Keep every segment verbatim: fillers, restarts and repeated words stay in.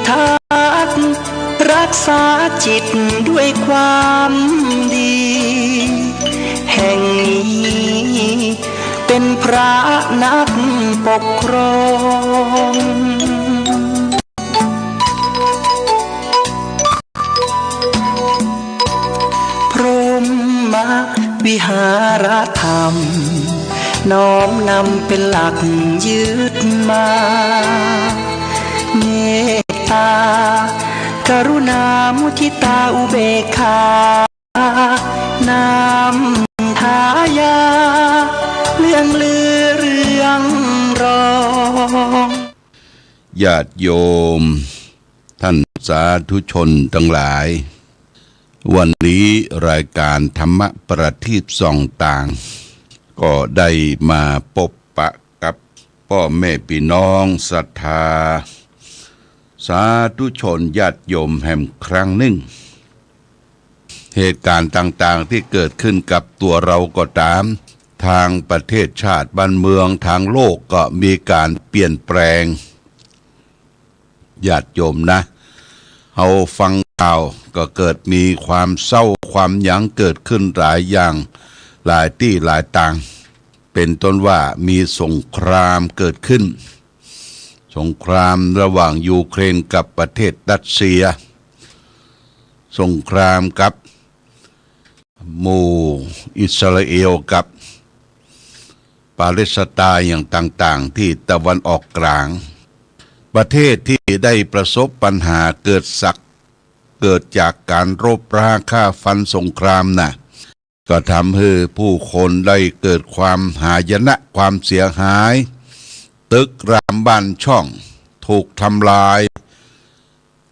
ทัก รักษาจิตด้วยความดี แห่งนี้เป็นพระนักปกครอง พรหมวิหารธรรม น้อมนำเป็นหลักยึดมา เมตตา กรุณา มุทิตา อุเบกขา นำทายา เรื่องลือเรื่องรอง ญาติโยม ท่านสาธุชนทั้งหลาย วันนี้รายการธรรมะประทีปส่องตาง ก็ได้มาปบปะกับป้อแม่ปี้น้องศรัทธา สาธุชนญาติโยมแหมครั้งนึ่ง เหตุการณ์ต่างๆ ตี้เกิดขึ้นกับตั๋วเฮาก็ต๋าม ตางประเทศชาติบ้านเมือง ตางโลกก็มีก๋านเปลี่ยนแปลง ญาติโยมนะ เฮาฟังข่าวก็เกิดมีความเศร้าความหยังเกิดขึ้นหลายอย่าง หลายตี้หลายตาง เป๋นต้นว่ามีสงครามเกิดขึ้น สงครามระหว่างยูเครนกับประเทศรัสเซีย สงครามกับหมู่อิสราเอลกับปาเลสไตน์อย่างต่างๆ ตี้ตะวันออกก๋าง ประเทศตี้ได้ประสบปัญหาเกิดสัก เกิดจากก๋านรบราฆ่าฟันสงครามน่ะ ก็ทำหื้อผู้คนได้เกิดความหายนะ ความเสียหาย ตึกรามบ้านช่องถูกทำลาย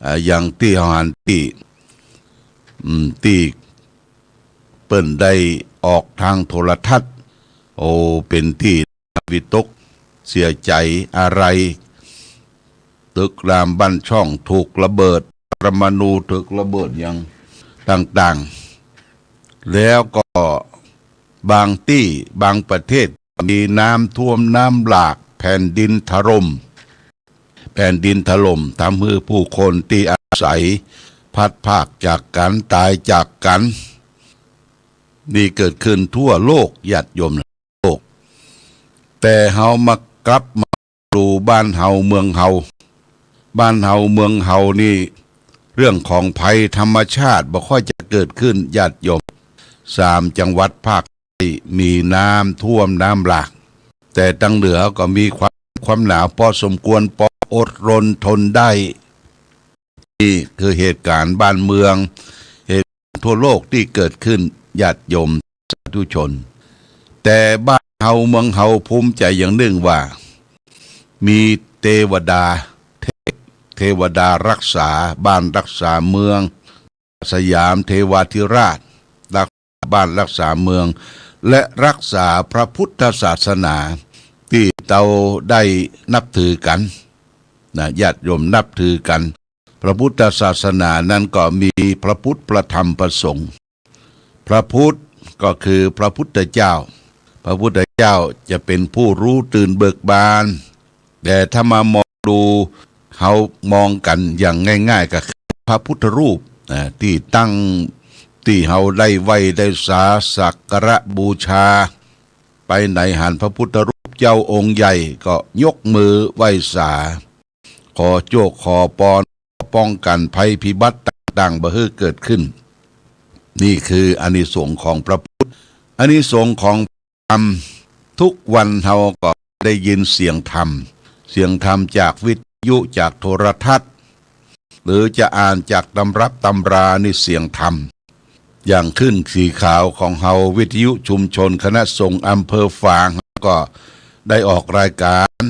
อ่า อย่างตี้เฮาหันตี้ อืม ตี้เปิ้นได้ออกตางโทรทัศน์ โอ้ เป๋นตี้วิตกเสียใจ๋อะไร ตึกรามบ้านช่องถูกระเบิด ปรมาณูถูกระเบิดอย่างต่างๆ แล้วก็บางตี้บางประเทศมีน้ำท่วมน้ำหลาก แผ่นดินถล่ม แผ่นดินถล่มทำหื้อผู้คนตี้อาศัยพลัดพรากจากกั๋น ต๋ายจากกั๋น นี่เกิดขึ้นทั่วโลก ญาติโยม โลก แต่เฮามากลับมาดูบ้านเฮาเมืองเฮา บ้านเฮาเมืองเฮานี่ เรื่องของภัยธรรมชาติบ่ค่อยจะเกิดขึ้น ญาติโยม สามจังหวัดภาคใต้มีน้ำท่วมน้ำหลาก แต่ตางเหนือก็มีความ ความหนาวพอสมควร ปออดรนทนได้ นี่คือเหตุก๋ารณ์บ้านเมือง เหตุก๋ารณ์ทั่วโลกตี้เกิดขึ้น ญาติโยมสาธุชน แต่บ้านเฮาเมืองเฮาภูมิใจ๋อย่างนึ่งว่า มีเตวดา เทพเทวดารักษาบ้านรักษาเมือง สยามเทวาธิราช รักษาบ้านรักษาเมือง และรักษาพระพุทธศาสนาตี้เฮาได้นับถือกั๋น นะ ญาติโยมนับถือกั๋น พระพุทธศาสนานั้นก็มีพระพุทธ พระธรรม พระสงฆ์ พระพุทธก็คือพระพุทธเจ้า พระพุทธเจ้าจะเป๋นผู้รู้ตื่นเบิกบาน แต่ถ้ามามองดู เฮามองกั๋นอย่างง่ายๆ ก็คือพระพุทธรูป นะ ตี้ตั้ง ตี้เฮาได้ไหว้ได้สาสักการะบูชา ไปไหนหันพระพุทธรูปเจ้าองค์ใหญ่ก็ยกมือไหว้สา ขอโจคขอปอน ขอป้องกั๋นภัยพิบัติต่างๆ บ่หื้อเกิดขึ้น นี่คืออานิสงส์ของพระพุทธ อานิสงส์ของธรรม ทุกวันเฮาก็ได้ยินเสียงธรรม เสียงธรรมจากวิทยุ จากโทรทัศน์ หรือจะอ่านจากตำรับตำรา นี่เสียงธรรม อย่างคลื่นสีขาวของเฮา วิทยุชุมชนคณะสงฆ์อำเภอฝาง ก็ได้ออกรายการ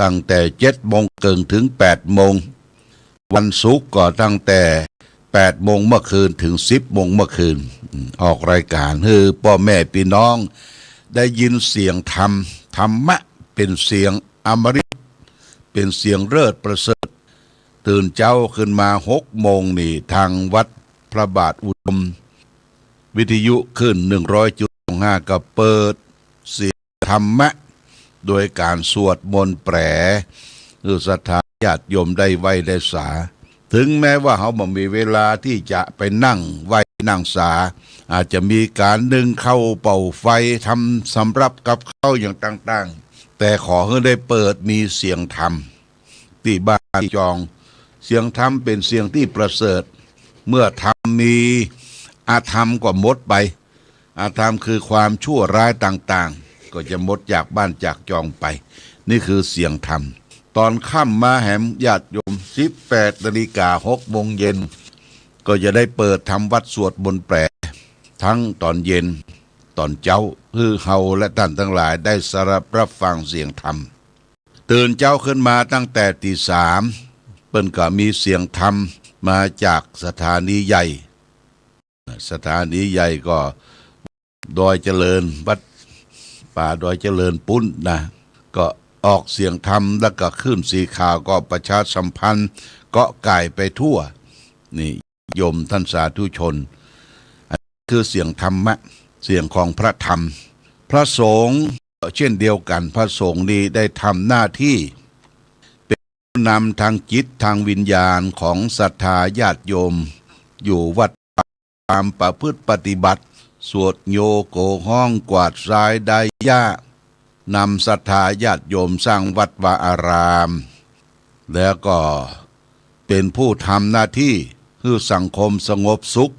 ตั้งแต่เจ็ดโมงเกิ่งถึงแปดโมง วันศุกร์ก็ตั้งแต่แปดโมงเมื่อคืนถึงสิบโมงเมื่อคืน อืม ออกรายการหื้อป้อแม่ปี้น้องได้ยินเสียงธรรม ธรรมะเป๋นเสียงอมฤต เป๋นเสียงเลิศประเสริฐ ตื่นเจ๊าขึ้นมาหกโมงนี่ ตางวัดพระบาทอุดม วิทยุคลื่นหนึ่งร้อยจุดห้า ก็เปิดเสียงธรรมะ โดยก๋านสวดมนต์แปล หื้อศรัทธาญาติโยมได้ไหว้ได้สา ถึงแม้ว่าเฮาบ่มีเวลาตี้จะไปนั่งไหว้นั่งสา อาจจะมีก๋านนึ่งข้าวเป่าไฟ ทำสำรับกับข้าวอย่างต่างๆ แต่ขอหื้อได้เปิดมีเสียงธรรมตี้บ้านตี้จอง เสียงธรรมเป๋นเสียงตี้ประเสริฐ เมื่อธรรมมี อธรรมก็หมดไป อธรรมคือความชั่วร้ายต่างๆ ก็จะหมดจากบ้านจากจองไป นี่คือเสียงธรรม ต๋อนค่ำมาแหมญาติโยม สิบแปดนาฬิกา หกโมงเย็น ก็จะได้เปิดธรรมวัตรสวดมนต์แปล ทั้งต๋อนเย็น ต๋อนเจ๊า หื้อเฮาและต้านตังหลายได้สดับรับฟังเสียงธรรม ตื่นเจ๊าขึ้นมาตั้งแต่ตีสาม เปิ้นก็มีเสียงธรรมมาจากสถานีใหญ่ สถานีใหญ่ก็ดอยเจริญ วัดป่าดอยเจริญปู๊นนะ ก็ออกเสียงธรรม แล้วก็คลื่นสีขาวก็ประชาสัมพันธ์ ก็ก่ายไปทั่ว นี่ โยมต้านสาธุชน อันนี้คือเสียงธรรมะ เสียงของพระธรรม พระสงฆ์ก็เช่นเดียวกั๋น พระสงฆ์นี้ได้ทำหน้าตี้เป๋นผู้นำตางจิตตางวิญญาณของศรัทธาญาติโยม อยู่วัดวาอารามประพฤติปฏิบัติ สวดโย โกฮ้อง กวาดซายดายหญ้า นำศรัทธาญาติโยมสร้างวัดวาอาราม แล้วก็เป๋นผู้ทำหน้าตี้หื้อสังคมสงบสุข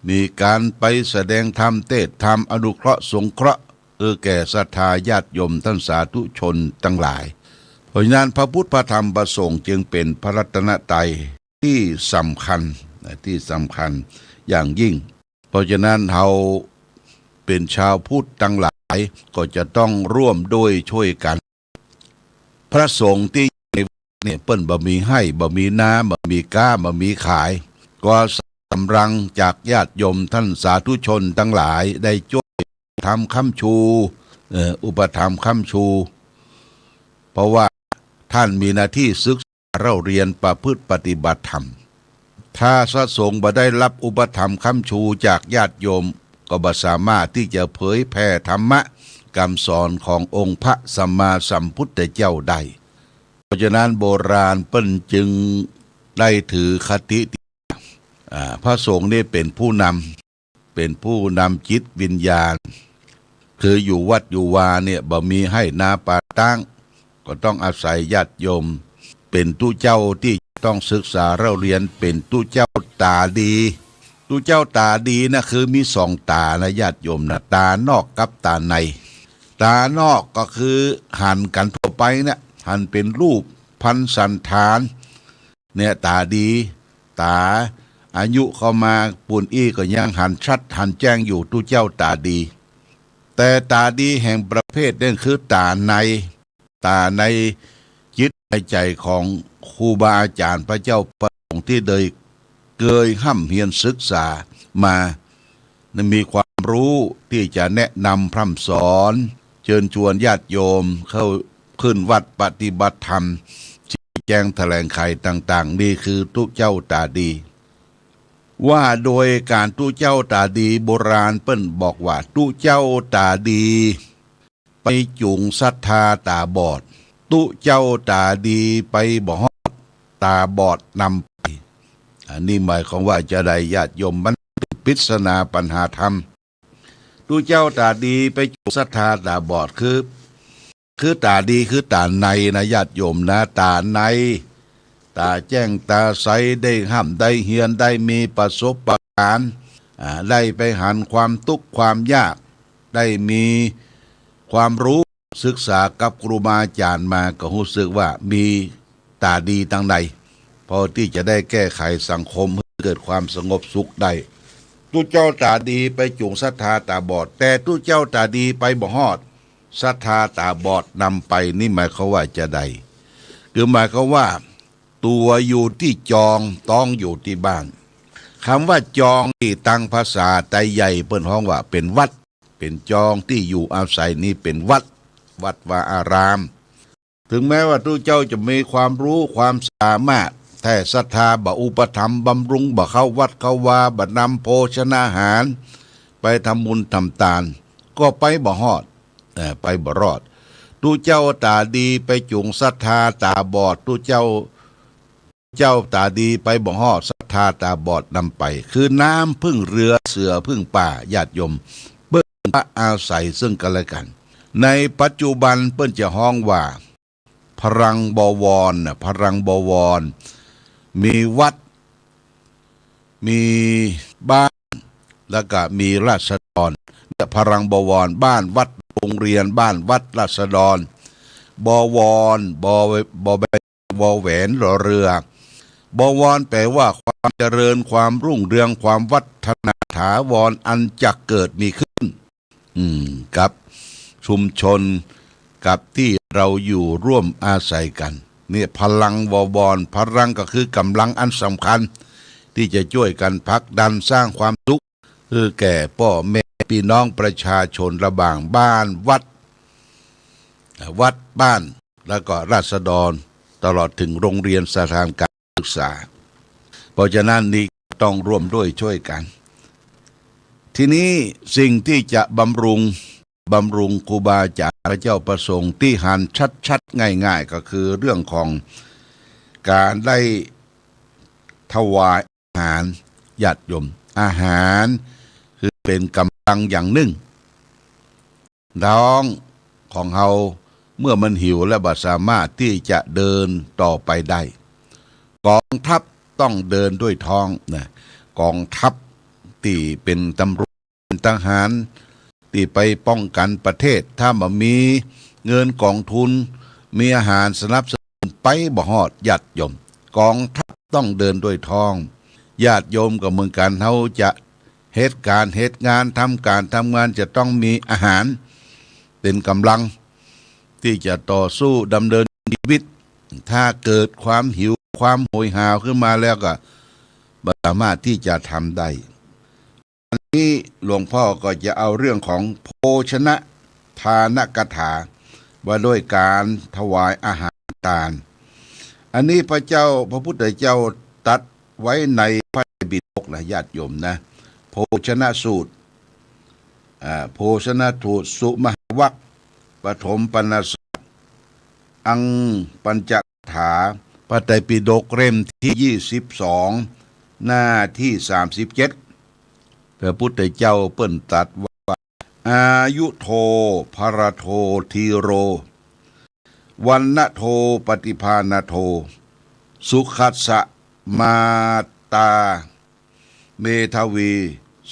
มีก๋านไปแสดงธรรม เตสน์ธรรม อนุเคราะห์สงเคราะห์ หื้อแก่ศรัทธาญาติโยมต้านสาธุชนตังหลาย เพราะฉะนั้นพระพุทธพระธรรมพระสงฆ์จึงเป๋นพระรัตนตรัยตี้สำคัญนะ ตี้สำคัญอย่างยิ่ง เพราะฉะนั้นเฮาเป๋นชาวพุทธตังหลายก็จะต้องร่วมด้วยช่วยกั๋น พระสงฆ์ตี้อยู่ในวัดเนี่ย เปิ้นบ่มีไฮ่ บ่มีนา บ่มีก๊า บ่มีขาย ก็สำรังจากญาติโยมต้านสาธุชนตังหลายได้จ้วยทำค้ำชู เอ่อ อุปถัมภ์ค้ำชู เพราะว่าต้านมีหน้าตี้ศึกษาเล่าเรียนประพฤติปฏิบัติธรรม ถ้าพระสงฆ์บ่ได้รับอุปถัมภ์ค้ำชูจากญาติโยม ก็บ่สามารถตี้จะเผยแผ่ธรรมะกำสอนขององค์พระสัมมาสัมพุทธเจ้าได้ เพราะฉะนั้นโบราณเปิ้นจึงได้ถือคติตี้ อ่า พระสงฆ์นี่เป๋นผู้นำ เป๋นผู้นำจิตวิญญาณ คืออยู่วัดอยู่วาเนี่ย บ่มีไฮ่นาป่าต๊าง ก็ต้องอาศัยญาติโยม เป๋นตุ๊เจ้าตี้จะต้องศึกษาเล่าเรียน เป๋นตุ๊เจ้าต๋าดี ตุ๊เจ้าต๋าดีนะ คือมีสองต๋านะญาติโยมนะ ต๋านอกกับต๋าใน ต๋านอกก็คือหันกั๋นทั่วไปเนี่ย หันเป๋นรูปพรรณสันฐาน เนี่ยต๋าดี ต๋าอายุเข้ามาปูนอี้ก็ยังหันชัดหันแจ้งอยู่ ตุ๊เจ้าต๋าดี แต่ต๋าดีแห่งประเภทเนี่ยคือต๋าใน ต๋าในจิตในใจ๋ของครูบาอาจ๋ารย์พระเจ้าพระสงฆ์ตี้ได้เกยฮ่ำเฮียนศึกษามา มีความรู้ตี้จะแนะนำพร่ำสอน เจิญจวนญาติโยมเข้าขึ้นวัดปฏิบัติธรรม ชี้แจงแถลงไขต่างๆ นี่คือตุ๊เจ้าต๋าดี ว่าโดยก๋านตุ๊เจ้าต๋าดี โบราณเปิ้นบอกว่า ตุ๊เจ้าต๋าดีไปจู๋งศรัทธาต๋าบอด ตุ๊เจ้าต๋าดีไปบ่ฮอด ต๋าบอดนำไป อันนี้หมายความว่าจาใดญาติโยม มันเป๋นปริศนาปัญหาธรรม ตุ๊เจ้าต๋าดีไปจู๋งศรัทธาต๋าบอด คือ คือต๋าดีคือต๋าในนะญาติโยมนะ ต๋าใน ต๋าแจ้งต๋าใส ได้ฮ่ำได้เฮียน ได้มีประสบก๋ารณ์ อ่า ได้ไปหันความตุ๊กข์ความยาก ได้มีความรู้ศึกษากับครูบาอาจ๋ารย์มา ก็ฮู้สึกว่ามีต๋าดีตังใน พอตี้จะได้แก้ไขสังคมหื้อเกิดความสงบสุขได้ ตุ๊เจ้าต๋าดีไปจู๋งศรัทธาต๋าบอด แต่ตุ๊เจ้าต๋าดีไปบ่ฮอด ศรัทธาต๋าบอดนำไป นี่หมายความว่าจาใด คือหมายความว่า ตั๋วอยู่ตี้จอง ต๊องอยู่ตี้บ้าน กำว่าจองนี่ตางภาษาไตใหญ่เปิ้นฮ้องว่าเป๋นวัด เป๋นจองตี้อยู่อาศัยนี่เป๋นวัด วัดวาอาราม ถึงแม้ว่าตุ๊เจ้าจะมีความรู้ความสามารถ แต่ศรัทธาบ่อุปถัมภ์บำรุง บ่เข้าวัดเข้าวา บ่นำโภชนาหารไปทำบุญทำตาน ก็ไปบ่ฮอด เอ่อ ไปบ่รอด ตุ๊เจ้าต๋าดีไปจู๋งศรัทธาต๋าบอด ตุ๊เจ้า เจ้าต๋าดีไปบ่ฮอด ศรัทธาต๋าบอดนำไป คือน้ำพึ่งเรือ เสือพึ่งป่า ญาติโยม เปิ้นพระอาศัยซึ่งกันและกัน ในปัจจุบันเปิ้นจะฮ้องว่า พลังบวรน่ะ พลังบวร มีวัด มีบ้าน แล้วก็มีราษฎร เนี่ย พลังบวร บ้าน วัด โรงเรียน บ้าน วัด ราษฎร บวร บ บ บ ว แหวน รอ เรือ บวร แปลว่าความเจริญ ความรุ่งเรือง ความวัฒนาถาวรอันจะเกิดมีขึ้น อืม กับชุมชน กับตี้เฮาอยู่ร่วมอาศัยกั๋น เนี่ย พลังบวร พลังก็คือกำลังอันสำคัญ ตี้จะจ้วยกั๋นผลักดันสร้างความสุข คือแก่ป้อแม่ปี้น้องประชาชนระหว่างบ้าน วัด วัด บ้าน แล้วก็ราษฎร ตลอดเถิงโรงเรียน สถานการศึกษา เพราะฉะนั้นนี่ต้องร่วมด้วยช่วยกั๋น ทีนี้สิ่งตี้จะบำรุง บำรุงครูบาอาจ๋ารย์ พระเจ้าพระสงฆ์ ตี้หันชัดๆ ง่ายๆ ก็คือเรื่องของก๋านได้ถวายอาหาร ญาติโยม อาหารคือเป๋นกำลังอย่างนึ่ง ท้องของเฮาเมื่อมันหิวแล้วบ่สามารถตี้จะเดินต่อไปได้ กองทัพต้องเดินด้วยท้องนะ กองทัพตี้เป๋นตำรวจ เป๋นทหาร ตี้ไปป้องกั๋นประเทศ ถ้าบ่มีเงินกองทุน มีอาหารสนับสนุน ไปบ่ฮอด ญาติโยม กองทัพต้องเดินด้วยท้อง ญาติโยมก็เหมือนกั๋น เฮาจะเฮ็ดก๋านเฮ็ดงาน ทำก๋านทำงาน จะต้องมีอาหารเป๋นกำลัง ตี้จะต่อสู้ดำเนินชีวิต ถ้าเกิดความหิว ความโหยหาขึ้นมาแล้วก็บ่สามารถตี้จะทำได้ อันนี้หลวงพ่อก็จะเอาเรื่องของโภชนะทานกถา ว่าด้วยก๋านถวายอาหารตาน อันนี้พระเจ้า พระพุทธเจ้าตรัสไว้ในพระไตรปิฎกนะ ญาติโยมนะ โภชนสูตร อ่า โภชนสูตร สุมหาวรรค ปฐมปัณณสูตร อังปัญจกถา พระไตรปิฎกเล่มตี้ยี่สิบสอง หน้าตี้สามสิบเจ็ด พระพุทธเจ้าเปิ้นตรัสว่า อายุโท พรโท ธีโร วัณโท ปฏิภาณโท สุขัสสะ มาตา เมธาวี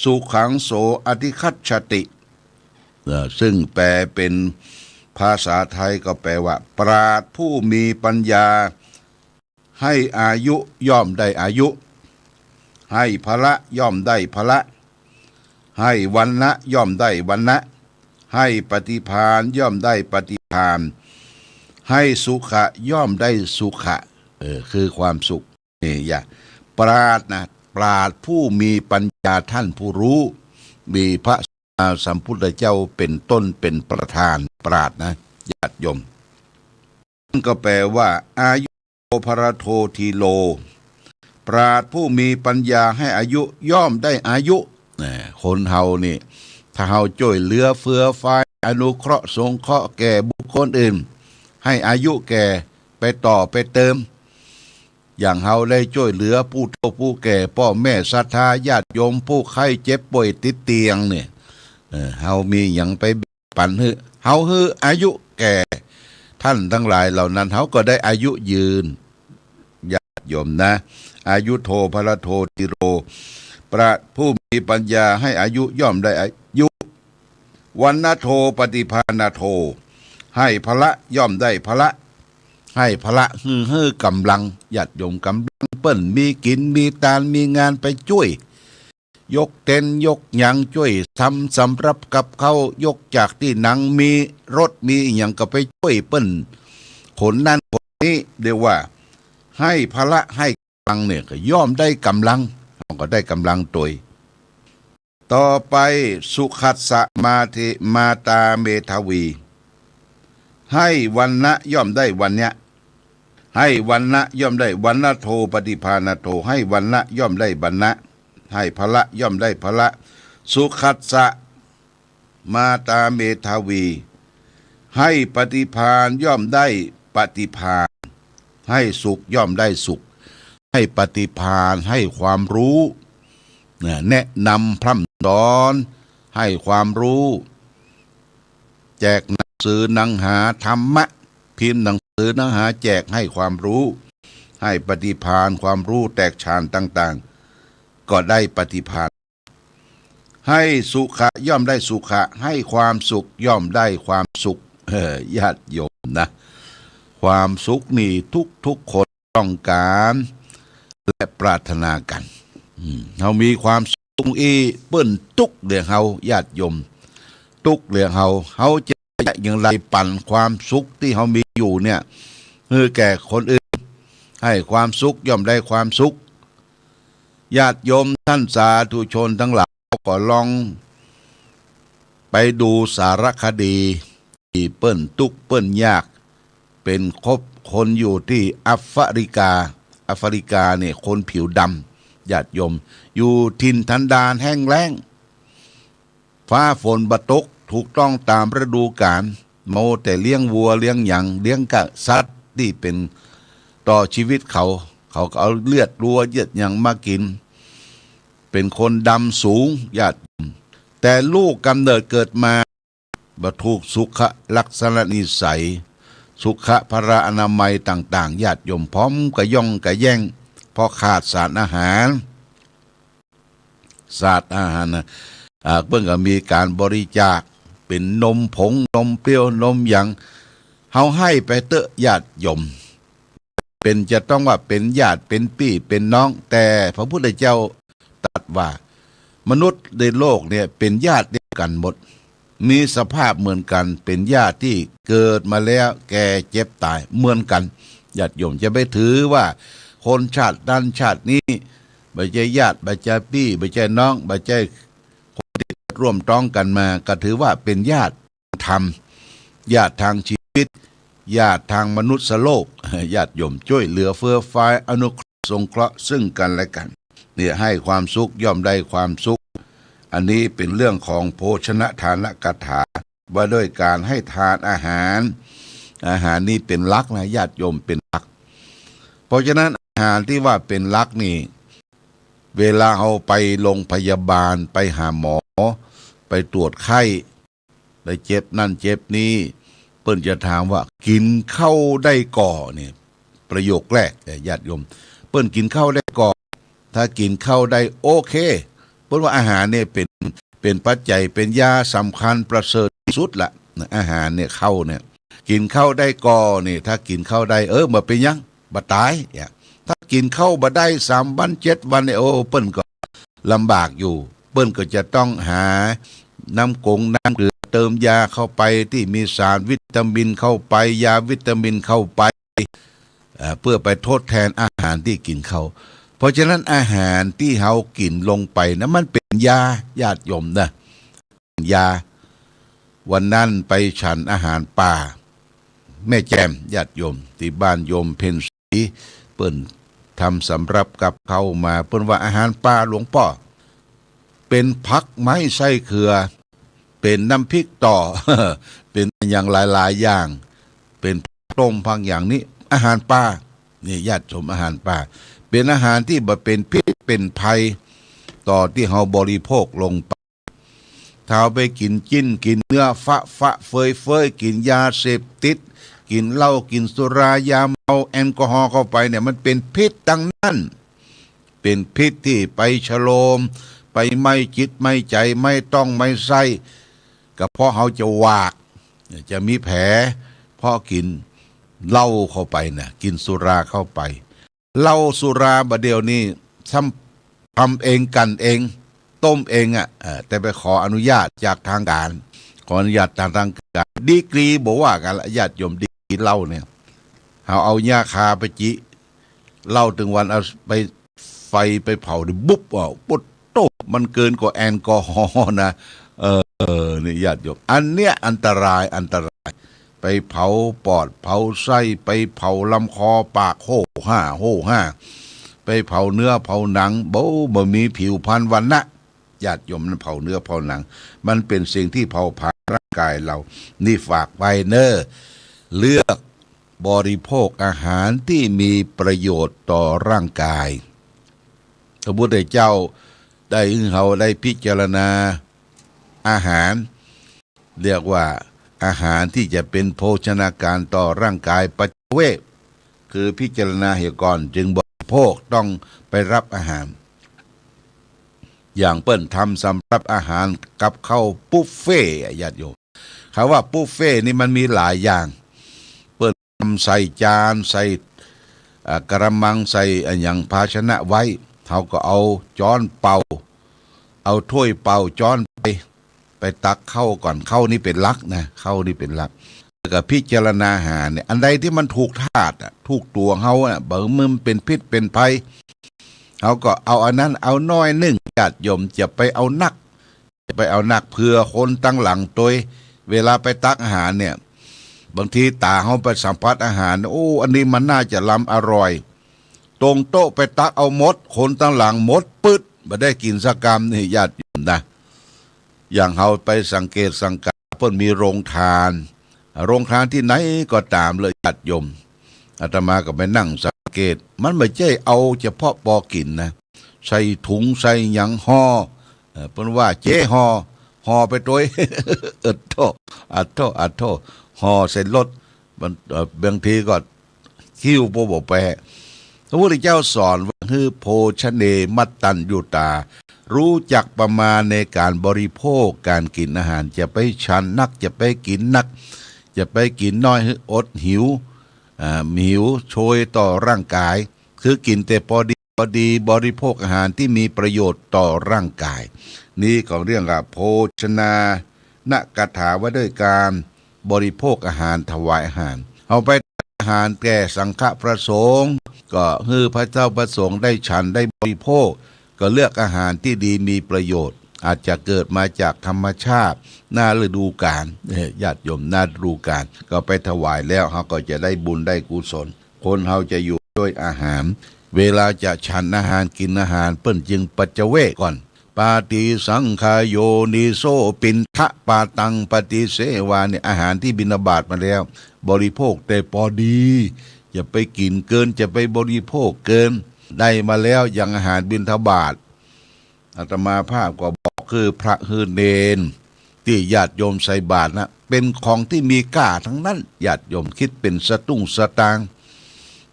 สุขังโส อธิคัจฉติ เอ่อ ซึ่งแปลเป๋นภาษาไทยก็แปลว่า ปราชญ์ผู้มีปัญญา ให้อายุย่อมได้อายุ ให้พละย่อมได้พละ ให้วัณณะย่อมได้วัณณะ ให้ปฏิภาณย่อมได้ปฏิภาณ ให้สุขะย่อมได้สุขะ เออ คือความสุข นี่อย่า ปราชญ์นะ ปราชญ์ผู้มีปัญญา ท่านผู้รู้ มีพระสัมมาสัมพุทธเจ้าเป๋นต้นเป๋นประธาน ปราชญ์นะ ญาติโยม นั่นก็แปลว่า อายุโท พรโท ธีโร ปราชญ์ผู้มีปัญญาให้อายุย่อมได้อายุ แหม คนเฮานี่ ถ้าเฮาจ้วยเหลือเฟือฟาย อนุเคราะห์สงเคราะห์แก่บุคคลอื่น ให้อายุแก่ไปต่อไปเติม อย่างเฮาได้จ้วยเหลือผู้เฒ่าผู้แก่ ป้อแม่ศรัทธาญาติโยม ผู้ไข้เจ็บป่วยติดเตียงเนี่ย เออ เฮามีหยังไปแบ่งปันหื้อ เฮาหื้ออายุแก่ท่านตังหลายเหล่านั้น เฮาก็ได้อายุยืน ญาติโยมนะ อายุโท พรโท ธีโร ปราชญ์ผู้มีปัญญาให้อายุย่อมได้อายุ วัณโท ปฏิภาณโท ให้พละย่อมได้พละ ให้พละหื้อ หื้อกำลัง ญาติโยม กำลังเปิ้นมีกิ๋นมีตาน มีงานไปจ้วย ยกเต็นท์ยกหยัง จ้วยทำสำรับกับข้าว ยกจากตี้หนัง มีรถมีหยังก็ไปจ้วยเปิ้น ขนนั่นขนนี้ เรียกว่า ให้พละให้กำลังเนี่ย ก็ย่อมได้กำลัง ก็ได้กำลังตวย ต่อไป สุขัสสะ มาเท มาตา เมธาวี ให้วัณณะย่อมได้วัณณะ ให้วัณณะย่อมได้วัณโท ปฏิภาณโท ให้วัณณะย่อมได้วัณณะ ให้พละย่อมได้พละ สุขัสสะ มาตา เมธาวี ให้ปฏิภาณย่อมได้ปฏิภาณ ให้สุขย่อมได้สุข ให้ปฏิภาณ ให้ความรู้ นะ แนะนำพร่ำสอน ให้ความรู้ แจกหนังสือหนังหาธรรมะ พิมพ์หนังสือหนังหาแจกให้ความรู้ ให้ปฏิภาณความรู้แตกฉานต่างๆ ก็ได้ปฏิภาณ ให้สุขะย่อมได้สุขะ ให้ความสุขย่อมได้ความสุข เออ ญาติโยมนะ ความสุขนี่ทุกๆคนต้องก๋าน และปรารถนากั๋น อืม เฮามีความสุขอี้ เปิ้นตุ๊กข์เหลือเฮา ญาติโยม ตุ๊กข์เหลือเฮา เฮาจะอย่างไรปั๋นความสุขตี้เฮามีอยู่เนี่ย หื้อแก่คนอื่น ให้ความสุขย่อมได้ความสุข ญาติโยมท่านสาธุชนตังหลาย ก็ลองไปดูสารคดีตี้เปิ้นตุ๊กข์เปิ้นยาก เป๋นครอบครัวอยู่ตี้แอฟริกา แอฟริกาเนี่ยคนผิวดำ ญาติโยม อยู่ถิ่นกันดารแห้งแล้ง ฟ้าฝนบ่ตกถูกต้องต๋ามฤดูก๋าล มัวแต่เลี้ยงวัวเลี้ยงหยัง เลี้ยงกะสัตว์ตี้เป๋นต่อชีวิตเขา เขาก็เอาเลือดวัวเลือดหยังมากิ๋น เป๋นคนดำสูง ญาติโยม แต่ลูกกำเนิดเกิดมา บ่ถูกสุขลักษณะนิสัย สุขพลานามัยต่างๆ ญาติโยม พร้อมกะย่องกะแย่ง เพราะขาดสารอาหาร สารอาหารนะ อ่า เปิ้นก็มีก๋านบริจาค เป๋นนมผง นมเปรี้ยว นมหยัง เฮาหื้อไปเต๊อะ ญาติโยม เป๋นจะต้องว่าเป๋นญาติ เป๋นปี้ เป๋นน้อง แต่พระพุทธเจ้าตรัสว่า มนุษย์ในโลกเนี่ยเป๋นญาติเดียวกั๋นหมด มีสภาพเหมือนกั๋น เป๋นญาติตี้เกิดมาแล้ว แก่ เจ็บ ต๋าย เหมือนกั๋น ญาติโยม จะไปถือว่าคนชาตินั้นชาตินี้ บ่ใจ้ญาติ บ่ใจ้ปี้ บ่ใจ้น้อง บ่ใจ้คนตี้ร่วมต๊องกั๋นมา ก็ถือว่าเป๋นญาติธรรม ญาติตางชีวิต ญาติตางมนุษย์โลก ญาติโยม จ้วยเหลือเฟื้อฟาย อนุเคราะห์สงเคราะห์ซึ่งกั๋นและกั๋น เนี่ย ให้ความสุขย่อมได้ความสุข อันนี้เป๋นเรื่องของโภชนทานกถา ว่าด้วยก๋านให้ทานอาหาร อาหารนี่เป๋นหลักนะ ญาติโยม เป๋นหลัก เพราะฉะนั้นอาหารตี้ว่าเป๋นหลักนี่ เวลาเฮาไปโรงพยาบาล ไปหาหมอ ไปตรวจไข้ ไปเจ็บนั่นเจ็บนี่ เปิ้นจะถามว่า กิ๋นข้าวได้ก่อ เนี่ย ประโยคแรก เอ่อ ญาติโยม เปิ้นกิ๋นข้าวได้ก่อ ถ้ากิ๋นข้าวได้ โอเค เปิ้นว่าอาหารเนี่ยเป๋น เป๋นปัจจัย เป๋นยาสำคัญประเสริฐตี้สุดละ อาหารเนี่ย ข้าวเนี่ย กิ๋นข้าวได้ก่อ เนี่ย ถ้ากิ๋นข้าวได้ เออ บ่เป๋นหยัง บ่ต๋าย เนี่ย ถ้ากิ๋นข้าวบ่ได้ สามวัน เจ็ดวัน เนี่ย โอ้ เปิ้นก็ลำบากอยู่ เปิ้นก็จะต้องหาน้ำกงน้ำเกลือเติมยาเข้าไป ตี้มีสารวิตามินเข้าไป ยาวิตามินเข้าไป เอ่อ เพื่อไปทดแทนอาหารตี้กิ๋นข้าว เพราะฉะนั้นอาหารตี้เฮากิ๋นลงไปนะ มันเป๋นยา ญาติโยมนะ ยา วันนั้นไปฉันอาหารป่า แม่แจ่ม ญาติโยม ตี้บ้านโยมเพ็ญศรี เปิ้นทำสำรับกับข้าวมา เปิ้นว่าอาหารป่าหลวงป้อ เป๋นผักไม้ไส้เขือ เป๋นน้ำพริกต่อ เป๋นอย่างหลายๆ อย่าง เป๋นผักต้มผักหยังนี่ อาหารป่า นี่ญาติโยม อาหารป่า เป๋นอาหารตี้บ่เป๋นพิษเป๋นภัย ต่อตี้เฮาบริโภคลงไป ถ้าเฮาไปกิ๋นจิ๊นกิ๋นเนื้อฟะฟะเฟยเฟย กิ๋นยาเสพติด กิ๋นเหล้า กิ๋นสุรา ยาเมา แอลกอฮอล์เข้าไปเนี่ย มันเป๋นพิษตังนั้น เป๋นพิษตี้ไปชะโลม ไปไหม้จิตไหม้ใจ๋ ไหม้ต๊องไหม้ไส้ กระเพาะเฮาจะหวาก จะมีแผล เพราะกิ๋นเหล้าเข้าไปนะ กิ๋นสุราเข้าไป เหล้าสุราบ่าเดี่ยวนี้ซ้ำทำเอง กลั่นเอง ต้มเองอะ เอ่อ แต่ไปขออนุญาตจากตางก๋าน ขออนุญาตตาง ตางก๋าน ดีกรีบ่ว่ากั๋นละ ญาติโยม ดีกรีเหล้าเนี่ย เฮาเอาหญ้าคาไปจิ เหล้าตึงวันเอาไป ไฟไปเผานี่ บุบ อ้าว ปุ๊ดโต้ มันเกินกว่าแอลกอฮอล์นะ เออ นี่ญาติโยม อันเนี้ยอันตราย อันตราย ไปเผาปอด เผาไส้ ไปเผาลำคอ ปากโฮ่ฮ่า โฮ่ฮ่า ไปเผาเนื้อเผาหนัง บ่ บ่มีผิวพรรณวรรณะ ญาติโยม มันเผาเนื้อเผาหนัง มันเป๋นสิ่งตี้เผาผลาญร่างก๋ายเฮา นี่ฝากไว้เน่อ เลือก บริโภคอาหารตี้มีประโยชน์ต่อร่างกาย พระพุทธเจ้าได้หื้อเฮาได้พิจารณาอาหาร เรียกว่าอาหารตี้จะเป๋นโภชนาการต่อร่างกาย ปัจจเวก คือพิจารณาเหียก่อนจึงบริโภค ต้องไปฮับอาหาร อย่างเปิ้นทำสำหรับอาหารกับข้าวบุฟเฟ่ต์อะญาติโยม คำว่าบุฟเฟ่ต์นี่มันมีหลายอย่าง เปิ้นทำใส่จาน ใส่ อ่า กะละมัง ใส่อะหยังภาชนะไว้ เฮาก็เอาจ๊อนเป่า เอาถ้วยเป่าจ๊อนไป ไปตักข้าวก่อน ข้าวนี่เป๋นหลักนะ ข้าวนี่เป๋นหลัก แล้วก็พิจารณาอาหารเนี่ย อันใดตี้มันถูกธาตุอะ ถูกตั๋วเฮาอะ บ่หื้อมันเป๋นพิษเป๋นภัย เฮาก็เอาอันนั้น เอาหน้อยนึ่ง ญาติโยม จะไปเอานัก จะไปเอานัก เผื่อคนตังหลังตวย เวลาไปตักอาหารเนี่ย บางทีต๋าเฮาไปสัมผัสอาหาร โอ้ อันนี้มันน่าจะลำอร่อย ตรงโต๊ะไปตักเอาหมด คนตังหลังหมดปึ๊ด บ่ได้กิ๋นสักกำนี่ญาติโยมนะ อย่างเฮาไปสังเกตสังกา เปิ้นมีโรงทาน โรงทานตี้ไหนก็ต๋ามเลยญาติโยม อาตมาก็ไปนั่งสังเกต มันบ่ใจ้เอาเฉพาะปอกิ๋นนะ ใส่ถุงใส่หยังห่อ เอ่อ เปิ้นว่าเจ๊ห่อ ห่อไปตวย เอิดโธ่ อัดโธ่ อัดโธ่ ห่อใส่รถ มัน เอ่อ บางทีก็หิ้วบ่ บ่ไป พระพุทธเจ้าสอนว่า หื้อ โภชเน มัตตัญญูตา รู้จักประมาณในการบริโภค การกิ๋นอาหาร จะไปฉันนัก จะไปกิ๋นนัก จะไปกิ๋นน้อย หื้ออดหิว อ่า หิวโชยต่อร่างกาย คือกิ๋นแต่ปอดี ปอดี บริโภคอาหารตี้มีประโยชน์ต่อร่างกาย นี่ของเรื่องอะ โภชนา นกถาว่าด้วยการบริโภคอาหาร ถวายอาหาร เฮาไปอาหารแก่สังฆะพระสงฆ์ ก็หื้อพระเจ้าพระสงฆ์ได้ฉันได้บริโภค ก็เลือกอาหารตี้ดีมีประโยชน์ อาจจะเกิดมาจากธรรมชาติ หน้าฤดูกาล เอ่อ ญาติโยม หน้าฤดูกาล ก็ไปถวายแล้ว เฮาก็จะได้บุญได้กุศล คนเฮาจะอยู่ด้วยอาหาร เวลาจะฉันอาหารกิ๋นอาหาร เปิ้นจึงปัจจเวกก่อน ปาติสังขายโยนิโส ปิณฑะปาตังปฏิเสวา เนี่ย อาหารตี้บิณฑบาตมาแล้ว บริโภคแต่ปอดี อย่าไปกิ๋นเกิน อย่าไปบริโภคเกิน ได้มาแล้วอย่างอาหารบิณฑบาต อาตมาภาพก็บอกคือพระหื้อเณร ตี้ญาติโยมใส่บาตรนะ เป๋นของตี้มีก้าตังนั้น ญาติโยม กึ๊ดเป๋นสตุ้งสตางค์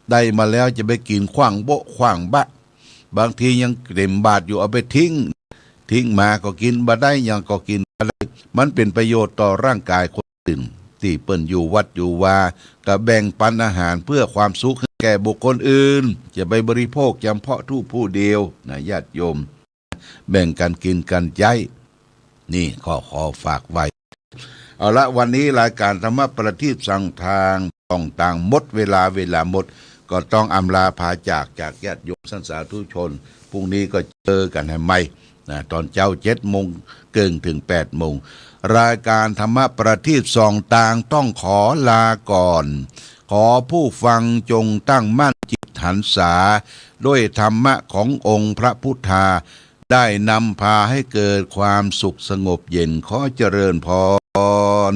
ได้มาแล้วจะไปกิ๋นขว้างโบ๊ะขว้างบะ บางทียังเต๋มบาตรอยู่ เอาไปทิ้ง ทิ้งหมาก็กิ๋นบ่ได้ หยังก็กิ๋นบ่ได้ มันเป๋นประโยชน์ต่อร่างกายคนอื่น ตี้เปิ้นอยู่วัดอยู่วา ก็แบ่งปันอาหารเพื่อความสุขให้แก่บุคคลอื่น จะไปบริโภคเฉพาะทู่ผู้เดียวนะ ญาติโยม แบ่งกั๋นกิ๋นกั๋นใจ๊ นี่ก็ขอฝากไว้ เอาละ วันนี้รายการธรรมะประทีปส่องตาง ส่องตาง หมดเวลา เวลาหมด ก็ต้องอำลาพาจาก จากญาติโยมท่านสาธุชน พรุ่งนี้ก็เจอกั๋นใหม่นะ ต๋อนเจ๊าเจ็ดโมงเกิ่งเถิงแปดโมง รายการธรรมะประทีปส่องตางต้องขอลาก่อน ขอผู้ฟังจงตั้งมั่นจิตหันษา ด้วยธรรมะขององค์พระพุทธา ได้นำพาให้เกิดความสุขสงบเย็น ขอเจริญพร